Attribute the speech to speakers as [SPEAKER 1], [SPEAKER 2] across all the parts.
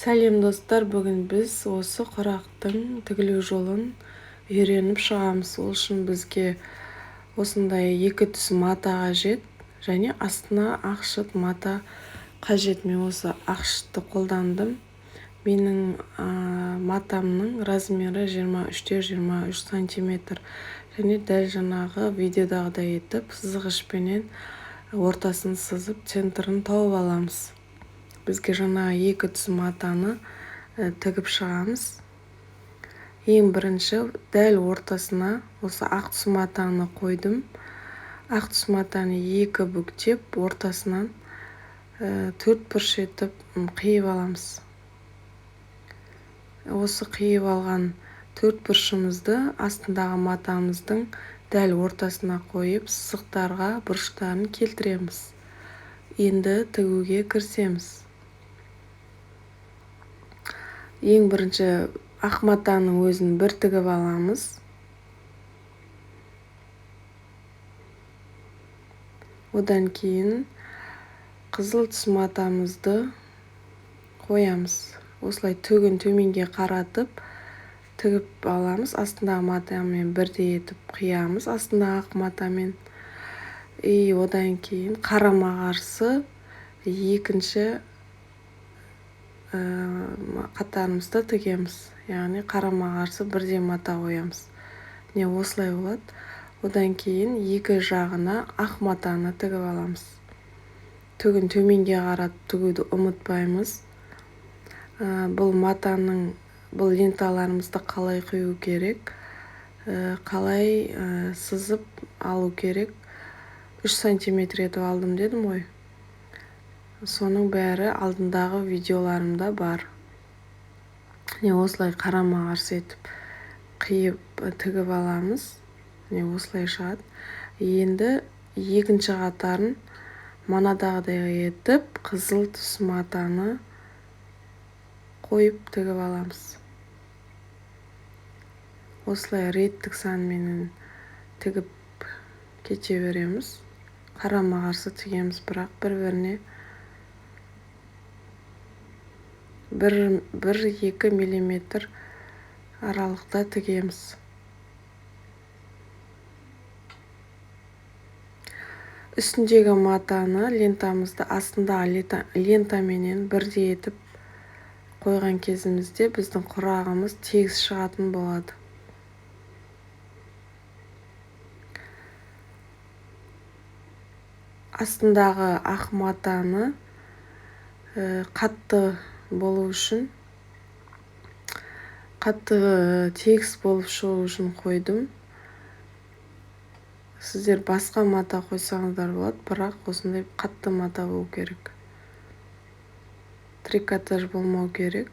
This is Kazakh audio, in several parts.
[SPEAKER 1] Сәлем достар, бүгін біз осы құрақтың тігілу жолын үйреніп шығамыз. Ол үшін бізге осындай екі түс мата қажет және астына ақ шыт мата қажет. Мен осы ақ шытты қолдандым. Менің матамның размері 23-те 23 сантиметр. Және дәл жаңағы видеодағыдай етіп сызғышпенен ортасын сызып центрін тауып аламыз. Бізге жаңа екі түс матаны тігіп шығамыз. Ең бірінші дәл ортасына осы ақ түс матаны қойдым. Ақ түс матаны екі бүктеп ортасынан төрт бұрыш етіп қиып аламыз. Осы қиып алған төрт бұрышымызды астындағы матамыздың дәл ортасына қойып, сызықтарға бұрыштарын келтіреміз. Енді тігуге кірісеміз. Ең бірінші ақ матаның өзін бір тігіп аламыз. Одан кейін қызыл түс матамызды қоямыз. Осылай тігін төменге қаратып тігіп аламыз. Астындағы матамен бірдей етіп қиямыз, астындағы ақ матамен. И одан кейін қарама-қарсы екінші қатарымызды тігеміз. Яғни қарама-қарсы бірдей мата қоямыз. Міне осылай болады. Одан кейін екі жағына ақ матаны тігіп аламыз. Тігін төменге қаратып тігуді ұмытпаймыз. Бұл матаның, бұл ленталарымызды қалай құю керек, қалай сызып алу керек. 3 сантиметр етіп алдым дедім ғой. Соның бәрі алдындағы видеоларымда бар. Міне осылай қарама-қарсы етіп қиып тігіп аламыз. Міне осылай шығады. Енді екінші қатарын манадағыдай етіп қызыл түс матаны қойып тігіп аламыз. Осылай реттік санменен тігіп кете береміз. Қарама-қарсы тігеміз, бірақ бір-біріне бір екі миллиметр аралықта тігеміз. Үстіндегі матаны, лентамызды астындағы лентаменен бірдей етіп қойған кезімізде біздің құрағымыз тегіс шығатын болады. Астындағы ақ матаны қатты болу үшін, қатты тегіс болып шығу үшін қойдым. Сіздер басқа мата қойсаңыздар болады, бірақ осындай қатты мата болу керек. Трикотаж болмау керек.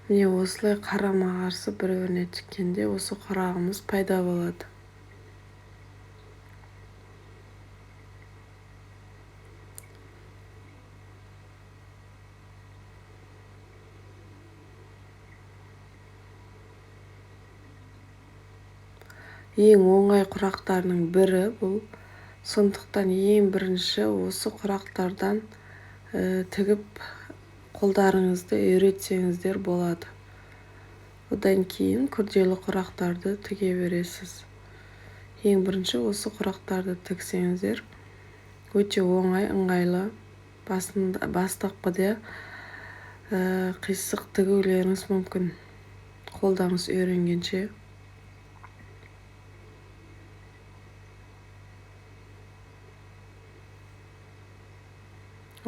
[SPEAKER 1] Міне осылай қарама-қарсы бір-біріне тіккенде осы құрағымыз пайда болады. Ең оңай құрақтарының бірі бұл. Сондықтан ең бірінші осы құрақтардан тігіп қолдарыңызды үйретсеңіздер болады. Одан кейін күрделі құрақтарды тіге бересіз. Ең бірінші осы құрақтарды тіксеңіздер өте оңай, ыңғайлы. Бастапқыда қисық тігулеріңіз мүмкін, қолдарыңыз үйренгенше.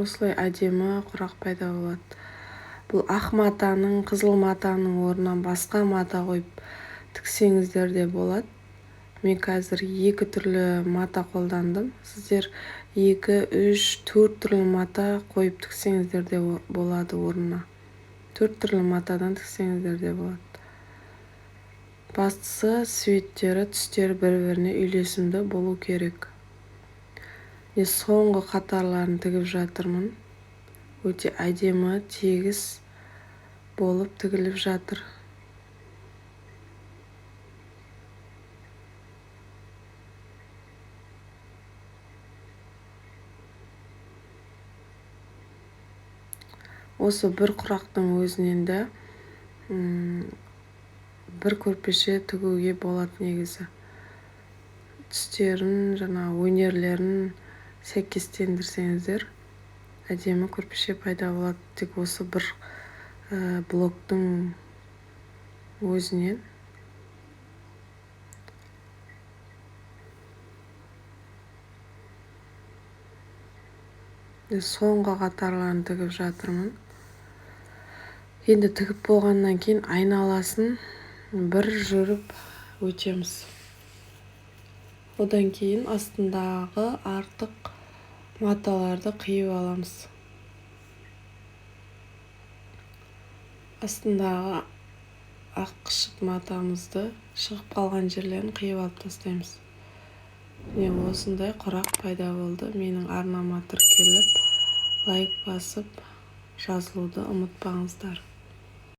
[SPEAKER 1] Осылай әдемі құрақ пайда болады. Бұл ақ матаның, қызыл матаның орнына басқа мата қойып тіксеңіздер де болады. Мен қазір екі түрлі мата қолдандым. Сіздер 2, 3, 4 түрлі мата қойып тіксеңіздер де болады орнына. 4 түрлі матадан тіксеңіздер де болады. Бастысы цветтері, түстері бір-біріне үйлесімді болу керек. Мен соңғы қатарларын тігіп жатырмын. Өте әдемі, тегіс болып тігіліп жатыр. Осы бір құрақтың өзінен де бір көрпеше тігуге болады негізі. Түстерін, жаңа өнерлерін сәйкестендірсеңіздер, әдемі көрпеше пайда болады. Тек осы бір блоктың өзінен. Соңғы қатарларын тігіп жатырмын. Енді тігіп болғаннан кейін айналасын бір жүріп өтеміз. Одан кейін астындағы артық маталарды қиып аламыз. Астындағы ақ қышыт матамызды шығып қалған жерлерін қиып алып тастаймыз. Міне, осындай құрақ пайда болды. Менің арнама тіркеліп, лайк басып, жазылуды ұмытпаңыздар.